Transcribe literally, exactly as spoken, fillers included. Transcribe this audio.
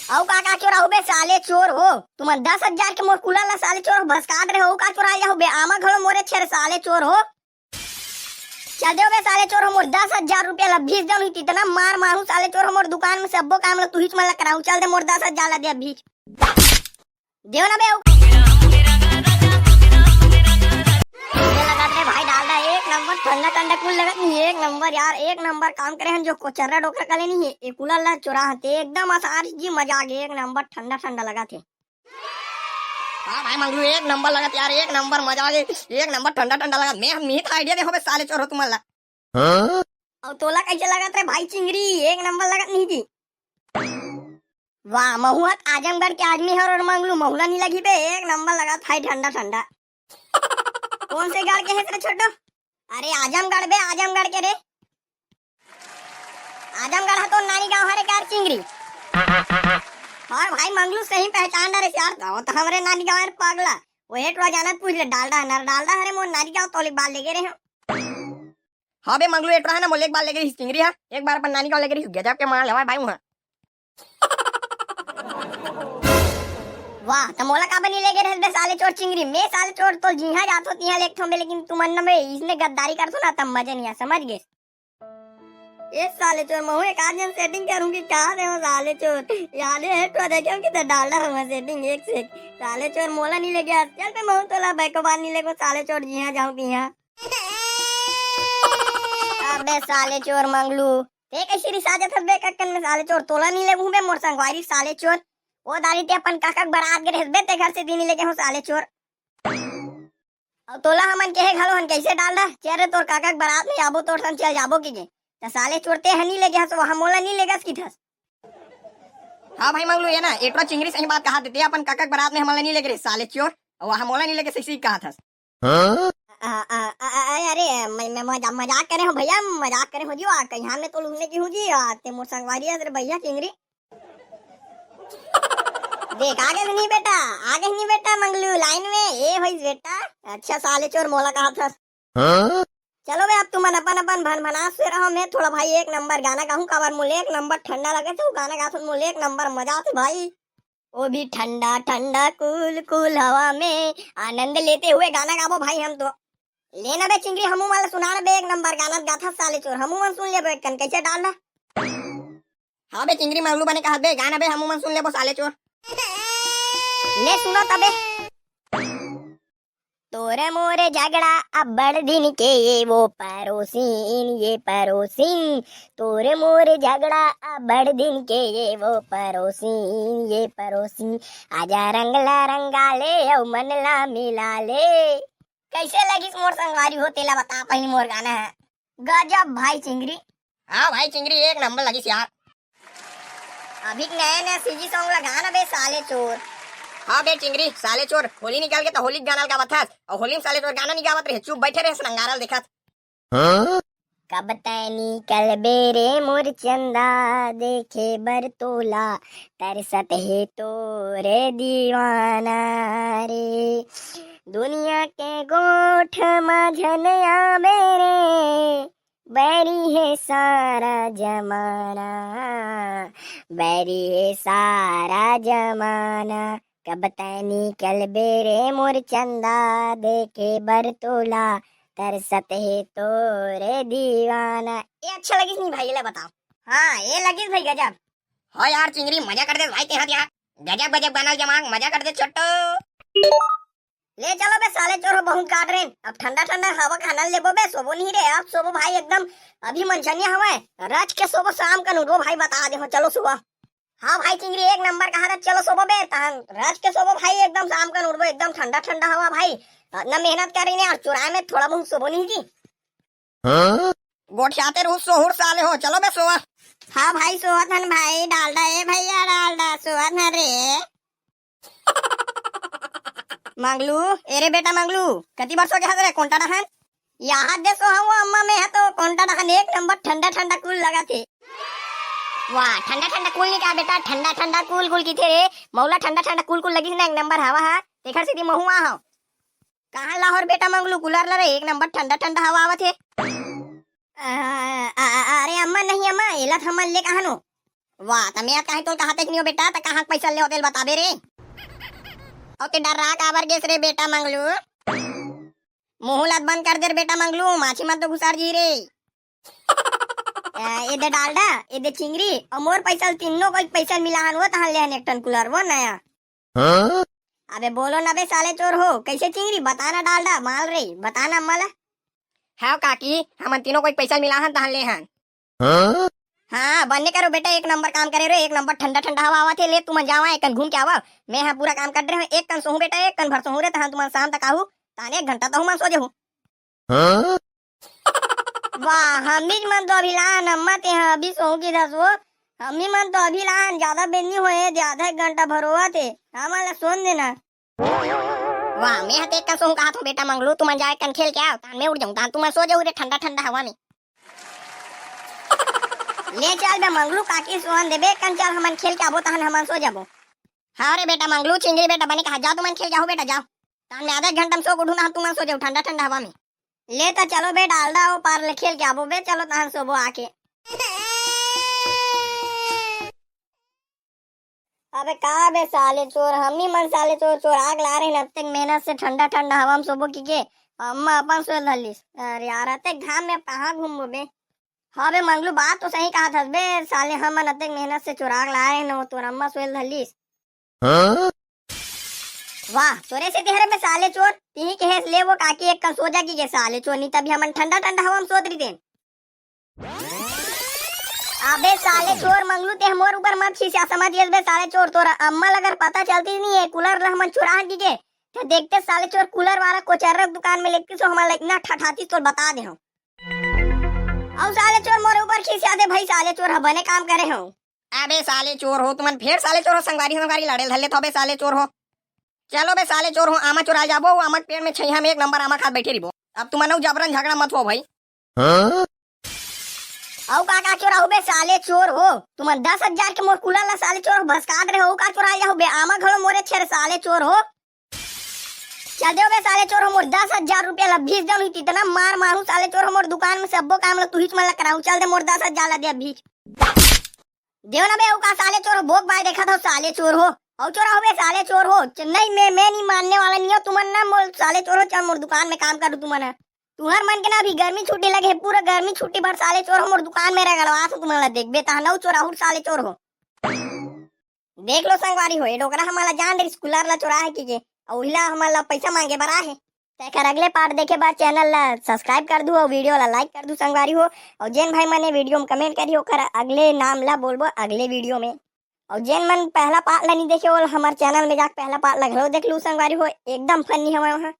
अउ का का चोराहू बे साले चोर हो? तुमन दस हजार के मोर कूलर ला साले चोर हो भसकात रहे हो, का चोरा जाहू बे? आमा घलो मोरे छेर साले चोर हो। चल देव बे साले चोर हो, मोर दस हजार रुपया ला भीज देव, नहीं त इतना मार मारू साले चोर हो, मोर दुकान में सब्बो काम ला तुहीच मन ला कराहू। चल दे मोर दस हजार ला दे भीज। देव ना बे। ये लगत रे भाई डालडा, एक नंबर ठंडा ठंडा कूल लगत नहीं, एक नंबर यार, एक नंबर काम करे हन जो कोचर्रा डोकरा कले नहीं है, ए कूलर ला चोरा हते एकदम आसान जी, मजा आ गया, एक नंबर ठंडा ठंडा लगत है। हाँ भाई मंगलू, एक नंबर लगत यार, एक नंबर मजा आ गई, एक नंबर ठंडा ठंडा लगत। मैं हम निहित आइडिया दे होबे साले चोर हो तुमन ला। हाँ? अउ तोला कैसे लगत रे भाई चिंगरी, एक नंबर लगत नहीं जी। वाह, महू हत आजमगढ़ के आदमी हर और मंगलू, महू ला नहीं लगी बे, एक नंबर लगत भाई ठंडा ठंडा। कौन से गढ़ के है तेरे छोटो? अरे आजमगढ़ बे, आजमगढ़ के रे। आजमगढ़ ह तो नानी गांव हरे कार चिंगरी। और भाई मंगलू सही पहचान डरे यार, तो, तो हमरे नानी गांव हरे पागला। वो एटवा जानत पूछ ले, डालडा हरे, डालडा हरे मोर नानी गांव तोलिक बाल लेगे रहे हो। हाँ बे मंगलू, एटवा है ना मोले एक बार लेगे रही चिंगरी हा, एक बार अपन नानी गांव लेगे रही, गजब के माल हवा भाई वहाँ। वाह, त मोला काबर नहीं लेगे रहस बे साले चोर चिंगरी? मैं साले चोर तो जिहां जाथो तिहां लेगथो बे, लेकिन तुमन न बे इसने गद्दारी करथो ना तब मजे नहीं आ, समझ गे? ए साले चोर, महू एक आध जन सेटिंग करूंगी का दे हो साले चोर? यादे है तो देखे कि ते डालडा हूं सेटिंग एक से एक। साले चोर मोला नहीं लेगे, चल बे महू तोला बैको बार नहीं लेगो साले चोर जिहां जाऊं तिहां। अबे साले चोर मंगलू, ते कैसे रिसा जात हस बे कक्कन में साले चोर? तोला नहीं लेगू बे मोर संगवारी साले चोर। ओ दारी ते अपन काका के बरात गे रहस बे, ते घर से दिन लेगे हो साले चोर। अउ तोला हमन केहे घलो हन कैसे डालडा? चल रे तोर काका के बरात में आबो तोर संग चल जाबो की गे। त साले चोर ते ह नहीं लेगे हस, वहां मोला नहीं लेगस की थस। हाँ भाई मंगलू, ये ना एटवा चिंगरी सही बात कहा ते, ते अपन काका के बरात में हमन ला नहीं लेगे रे साले चोर, अउ वहां मोला नहीं लेगे सही सही कहा थस। हाँ? आ, आ, आ, आ, अरे, अरे, मैं, मैं मजा-, मजाक करे हूँ भैया, मजाक करे हूँ जी, आ, कहीं हमने तो लूटने की हूँ जी, आ, ते मोर संगवारी है, तेरे भैया चिंगरी। देख, आगे से नहीं बेटा, आगे से नहीं बेटा, मंगलू लाइन में, ए भैस बेटा, अच्छा साले चोर मोला कहा था। हाँ? चलो बे, अब तुमन अपन अपन भन भनास से रहो, मैं थोड़ा भाई एक नंबर गाना गाहूँ, काबर मोले एक नंबर ठंडा लगे थे, वो गाना गाथन मोले एक नंबर मजा आते भाई। वो भी ठंडा ठंडा कूल कूल हवा में आनंद लेते हुए गाना गाबो भाई हम तो। ले ना बे चिंगरी, हमू मन ला सुना ना बे, एक नंबर गाना गाथा साले चोर, हमू मन सुन लेबो एक कन, कैसे डालना? हाँ बे चिंगरी मंगलू बने कहा बे, गाना बे हमू मन सुन लेबो साले चोर। ले सुनो तबे। तोरे मोरे झगड़ा अब्बड़ दिन के ये वो परोसिन, ये परोसिन। तोरे मोरे झगड़ा अब्बड़ दिन के ये वो परोसिन, ये परोसिन। आजा रंग ला रंगा ले, अउ मन ला मिला ले। कैसे लगिस मोर संगवारी हो, तेला बता पहिली मोर गाना है। गजब भाई चिंगरी। हाँ भाई चिंगरी, एक नंबर लगिस यार। अभी के नया नया सीजी सॉन्ग लगा ना बे साले चोर। हाँ बे चिंगरी, साले चोर, होली निकल के तो होली के गाना गावत हस, अउ होली में साले चोर गाना नहीं गावत रहे, चुप बैठे रहे, नंगारल देखत। हाँ? कब तैं निकलबे रे मोर चंदा, देखे बर तोला तरसत हे तोरे दीवाना रे। दुनिया के गोठ म झन आबे रे, बैरी हे सारा जमाना, बैरी हे सारा जमाना। कब तैं निकलबे रे मोर चंदा, देखे बर तोला तरसत हे तोरे दीवाना। ये अच्छा लगिस नहीं भाई, ये ला बताओ। हाँ, ये लगिस भाई गजब। हाँ यार चिंगरी, मजा कर दे भाई, तेहा तेहा। गजब गजब गाना जमांग, मजा कर दे छोटो। ले चलो बे साले चोर हो, बहुत काट रहे हैं। अब ठंडा ठंडा हवा का आनंद लेबो बे, सोबो नहीं रे, अब सोबो भाई एकदम। अभी मनचनिया हवा है, रच के सोबो, शाम का नुरबो भाई, बता दे हो, चलो सुबह। हाँ भाई चिंगरी, एक नंबर कहा था, चलो सोबो बे, तहन रच के सोबो भाई, एकदम शाम का नुरबो, एकदम ठंडा ठंडा हवा भाई। इतना मेहनत कर रही ने यार, चुराए में थोड़ा बहुत सोबो नहीं जी। हाँ? गोठियाते रहू सोहुर साले हो, चलो बे सोवा। हाँ भाई सोवत हन भाई, डालडा ए भैया डालडा सोवत हन रे। मंगलू, ए रे बेटा मंगलू, कति बरस हो गया रे कोंटा डहन? याद दे सो हूँ अम्मा, मैं है तो कोंटा डहन एक नंबर ठंडा ठंडा कूल लगा थे। वाह, ठंडा ठंडा कूल नहीं कहा बेटा, ठंडा ठंडा कूल कूल की थे रे। मौला ठंडा ठंडा कूल कूल लगी ना एक नंबर हवा हा, तेखर सीधी महुआ हो। कहाँ लाहौर बेटा मंगलू कूलर ला रे, एक नंबर ठंडा ठंडा हवा आवत हे। आ, आ, आ, अरे अम्मा नहीं अम्मा, एला तो हमन ले कहानो। वाह, त मैं कहीं तोल कहाते कि नहीं हो बेटा, त कहाँ पैसा ले होते बताबे रे। अउ ते डर्रा काबर गेस रे बेटा मंगलू? मुंह लत बंद कर दे रे बेटा मंगलू, माछी मन तो घुसर जी रे। ए, ए दे डालडा, ए दे चिंगरी, अउ मोर पैसा ल तीनों कोई पैसा मिला हन, वो तहां ले हन एक ठन कूलर, वो नया। हाँ? अबे बोलो ना बे साले चोर हो, कैसे चिंगरी? बता ना डालडा, माल रे, बता ना अम्मा ला। हाव काकी, हमन तीनों कोई पैसा मिला हन, तहां ले हन। हाँ? हाँ, बन्ने करो बेटा, एक नंबर काम करे रे, एक नंबर ठंडा ठंडा हवा आवत हे, ले तुमन जावा, एक कन घूम के आवा। मैं हा पूरा काम कर रहे हूँ, एक कन सोहूं बेटा, एक कन भर सोहूं रे, तहां तुमन शाम तक आहू, ताने एक घंटा तो हूँ मन सो जहूं। हाँ? वाह, हमीच मन तो अभी लान, अम्मा ते हा अभी सोहूं की दस वो। हमी मन तो अभी लान, ज्यादा बेर नी होए, ज्यादा एक घंटा भर होवत हे। हमन ला सोन देना। वाह, मैं हा ते एक कन सोहूं कहात हूँ बेटा मंगलू, तुमन जाओ एक कन खेल के आओ, तान मैं उठ जाऊं, तान तुमन सो जाओ रे ठंडा ठंडा हवा में। ले चल बे मंगलू काकी सोहन देबे एक कन, चल हमन खेल के आबो, तहन हमन सो जाबो। हाँ रे बेटा मंगलू, चिंगरी बेटा बने कहा, जाओ तुमन खेल के आओ बेटा, जाओ। तान मैं आधा एक घंटा में सो के उठूं ना, तुमन सो जाओ ठंडा ठंडा हवा में। ले त चलो बे डालडा, ओ पार ले खेल के आबो बे, चलो तहन सोबो आके। अबे का बे साले चोर, हमी मन साले चोर चोर आग ला रहे, अतेक मेहनत से ठंडा ठंडा हवा में सोबो की के, अम्मा अपन सोए धलिस। अरे यार, अतेक घाम में कहाँ घूमबो बे? हाँ बे मंगलू, बात तो सही कहा थस बे साले, हमन अतेक मेहनत से चोर आग ला रहे न, वो तोर अम्मा सोए धलिस। हाँ? वाह, तोरे से तेहरे बे साले चोर, तिही के हेस ले वो काकी एक कन सो जा की के साले चोर, नहीं तभी हमन ठंडा ठंडा हवा में सोत रही देन। अबे साले चोर मंगलू, ते मोर ऊपर मत खींचा, समझ गेस बे साले चोर, तोरा अम्मा ल अगर पता चलती नहीं है कूलर ला हमन चुराहन की के, ते देखते साले चोर कूलर वाला कोचर्रक दुकान में लेती सो हमन ला इतना ठठाती तोर बता दे हूँ। अउ साले चोर मोर ऊपर खींचा दे भाई, साले चोर ह बने काम करे हूँ। अबे साले चोर हो, तुमन फेर साले चोर हो, संगवारी संगवारी लड़े ल धर लेथव बे साले चोर हो। चलो बे साले चोर हो, आमा चोराए जाबो, अउ आमा के पेड़ में छइहा में एक नंबर आमा खात बैठे रहिबो। अब तुमन अउ जबरन झगड़ा मत हो भाई। हाँ? अउ का का चोराहू बे साले चोर हो? तुमन दस हजार के मोर कूलर ला साले चोर हो भसकात रहे हो, का चोराए जाहू बे? आमा घलो मोरे छेर साले चोर हो। चल देव बे साले चोर हो, मोर दस हजार रुपया ला भीज देव, नहीं त इतना मार मारू साले चोर हो, मोर दुकान में सब्बो काम ला तुहीच मन ला कराहू। चल दे मोर दस हजार ला दे अभी। देव ना बे, अउ का साले चोर हो, भोग बाय देखा था साले चोर हो। अउ चोराहू बे साले चोर हो। च-, नहीं, मैं, मैं नहीं मानने वाला नहीं हो तुमन ना, मोर साले चोर हो, चल मोर दुकान में काम करू तुमन ह। तुहर मन के ना अभी गर्मी छुट्टी लगे हे, पूरा गर्मी छुट्टी भर साले चोर हो, मोर दुकान में रगड़वा तो तुमन ला देखबे, तहन अउ चोराहू साले चोर हो। देख लो संगवारी हो, ये डोकरा हमन ला जान रहिस कूलर ला चोराए हे कहिके, अउ उही ला हमन ला पैसा मांगे बर आए हे। तेकर अगले पार्ट देखे बर चैनल ला सब्सक्राइब कर दू अउ वीडियो ला लाइक कर दू संगवारी हो। अउ जेन भाई मन ये वीडियो में कमेंट करी ओकर अगले नाम ला बोलबो अगले वीडियो में। अउ जेन मन पहला पार्ट ला नहीं देखे, ओला हमर चैनल में जाके पहला पार्ट ला घलो देख लू संगवारी हो, एकदम फनी हवय वहाँ।